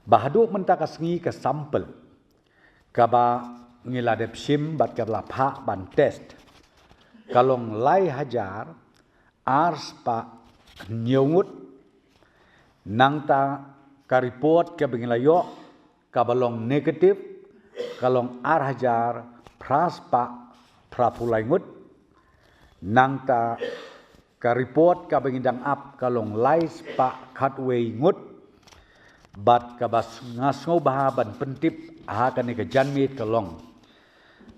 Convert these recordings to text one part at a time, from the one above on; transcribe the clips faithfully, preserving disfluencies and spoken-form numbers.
Ba haduh mynta ka sngi ka sample kaba ngi la dep shim bad kaba la phah ban test ka long lai hajar ar spah hynñiew ngut. Nangta ka report kaba ngi la ïoh kaba long negative ka long ar hajar phra spah phraphew lai ngut. Nangta ka report kaba ngi dang ap ka long lai spah khatwei ngut. Bad kaba s-, nga sngewbha ban pyntip ha kane ka janmiet ka long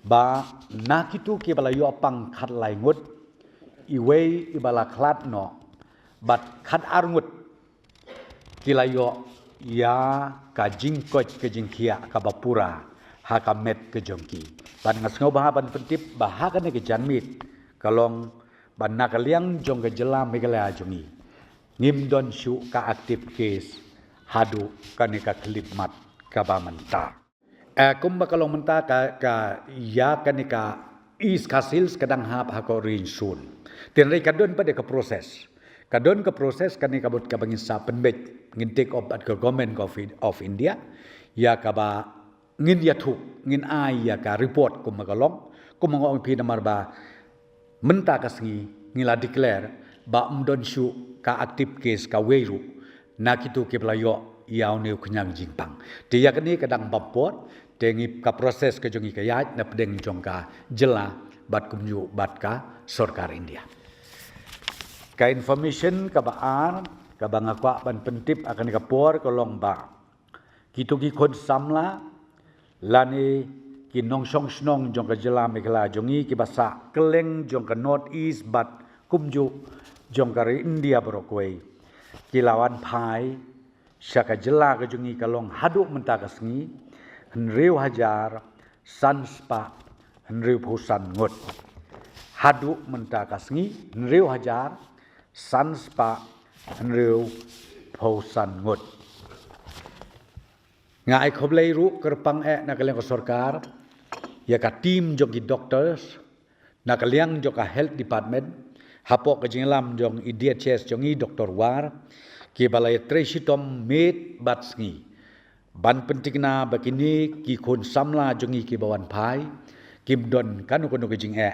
ba na kitu kiba la ïoh pang khatlai ngut, iwei iba la khlad noh bad khatar ngut ki la ïoh ïa ka jingkoit ka jingkhiah kaba pura ha ka met ka jong ki. Bad nga sngewbha ban pyntip ba ha kane ka janmiet ka long ba na ka liang jong ka jylla Meghalaya jong ngi ngim don shuh ka active case haduh kane ka khyllipmat kaba mynta. Eh, kumba ka long mynta ka, ka ïa kane ka East Khasi Hills ka dang hap ha ka orange zone. Hynrei ka don pat de ka process. Ka don ka process kane ka bud kaba ngin sa pynbeit, ngin take up bad ka Government of, of India. Ïa kaba ngin ïathuh, ngin ai ïa ka report kumba ka long, kumba nga ong ïa phi namar ba mynta ka sngi ngi la declare ba ym don shuh ka active case kawei ruh na kitu kiba la ïoh ïa une u khñiang jingpang. Te ïa kane ka dang bapor, te ngi ka process ka jong ngi ka ïaid na pdeng jong ka jylla bad kumjuh bad ka sorkar India. Ka information kaba ar kaba nga kwah ban pyntip ha kane ka por ka long ba kitu ki khun samla lane ki nongshong shnong jong ka jylla Meghalaya jong ngi kiba sah kylleng jong ka North East bad kumjuh jong ka ri India baroh kawei ki la wan phai sha ka jylla ka jong ngi ka long haduh mynta ka sngi hynriew hajar san spah hynriewphew san ngut. Haduh mynta ka sngi hynriew hajar san spah hynriewphew san ngut. Nga ai khublei ruh kyrpang eh na ka liang ka sorkar ïa ka team jong ki doctors na ka liang jong ka health department hapoh ka jingïalam jong i D H S jong i Doctor War kiba la ïatrei shitom miet bad sngi ban pyntikna ba kine ki khun samla jong ngi kiba wan phai kim don kano kano ka jingeh.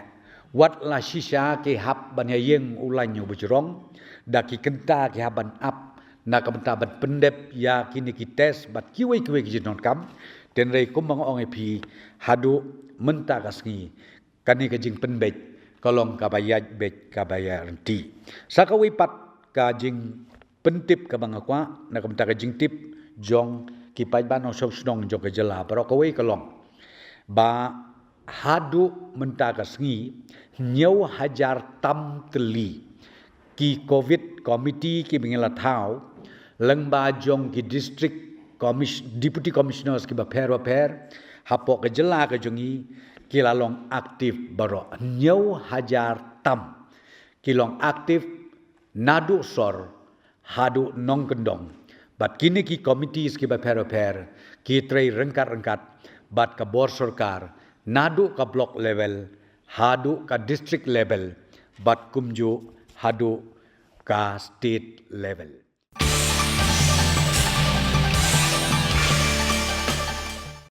Wat la shisha ki hap ban ïa ïeng u laiñ u bajrong da ki kynta ki hap ban ap na ka bynta ban pyndep ïa kine ki test bad kiwei kiwei ki jingdonkam. Hynrei kumba nga ong ïa phi haduh mynta ka sngi kane ka jingpynbeit ka long kaba ïaid beit kaba ïaid ryntih. Sa kawei pat ka jingpyntip kaba nga kwah na ka bynta ka jingtip jong ki paidbah nongshong shnong jong ka jylla baroh kawei ka long ba haduh mynta ka sngi hynñiew hajar tam tylli ki covid committee kiba ngi la thaw lyngba jong ki district commis-, deputy commissioners kiba pher ba pher hapoh ka jylla ka jong ngi ki la long active baroh hynñiew hajar tam ki long active naduh sor haduh nongkyndong. Bad kine ki committees kiba pher ba pher ki trei ryngkat ryngkat bad ka bor sorkar naduh ka block level haduh ka district level bad kumjuh haduh ka state level.